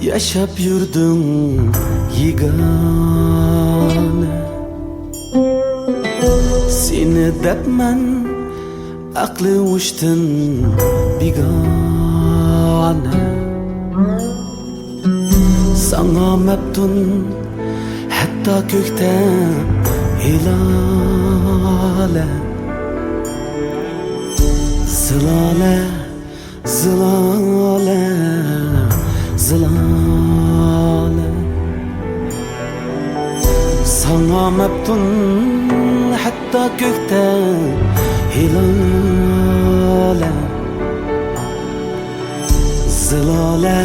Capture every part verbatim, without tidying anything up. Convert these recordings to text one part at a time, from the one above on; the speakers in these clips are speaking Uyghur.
ياشاپ يۈردۈڭ يېگانە، سېنى دەپ مەن ئەقلى ھوشتىن بىگانە. ساڭا مەپتۇن ھەتتا كۆكتە ھىلالە، زىلالە، زىلالە، زىلالە. ساڭا مەپتۇن ھەتتا كۆكتە ھىلالە، زىلالە،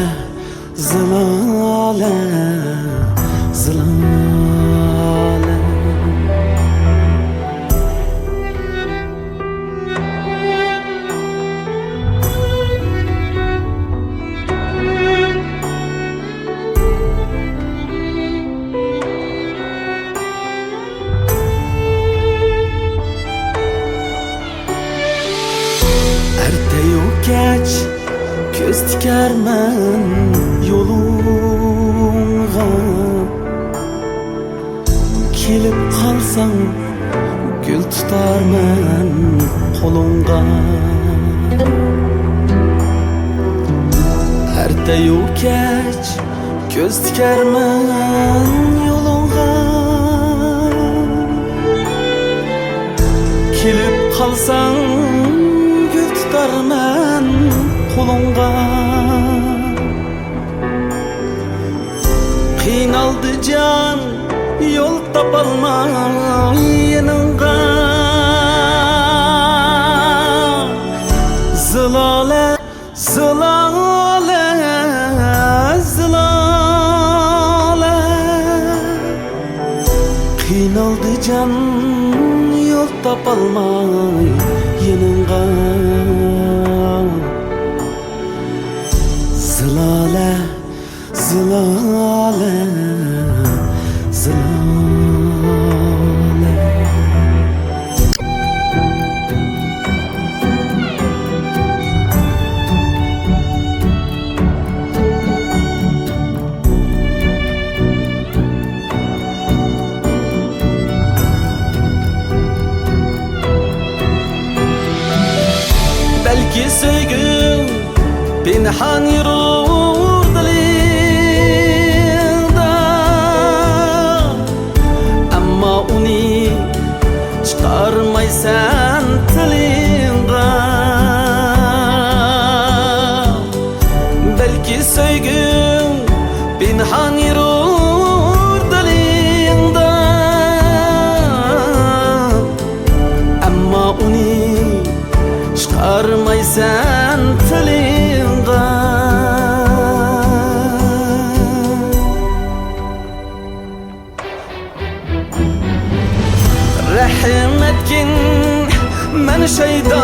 زىلالە، زىلالە. ئەرتەيۇ كەچ كۆز تىكەرمەن يولۇڭغا، كېلىپ قالساڭ گۈل تۇتارمەن قولۇڭغا. ئەرتەيۇ كەچ كۆز تىكەرمەن يولۇڭغا، كېلىپ قالساڭ گۈل تۇتارمەن قولۇڭغا. قىينالدى جان يول تاپالماي يېنىڭغا. زىلالە، زىلالە، زىلالە. قىينالدى جان يول تاپالماي يېنىڭغا. زىلالە، زىلالە، زىلالە. بەلكى سۆيگۈڭ پىنھان يۈرۈر دىلىڭدا، ئەمما ئۇنى چىقارمايسەن تىلىڭغا. بەلكى سۆيگۈڭ پىنھان يۈرۈر دىلىڭدا، ئەمما ئۇنى چىقارمايسەن تىلىڭغا. رەھىم ئەتكىن، مەن شەيدا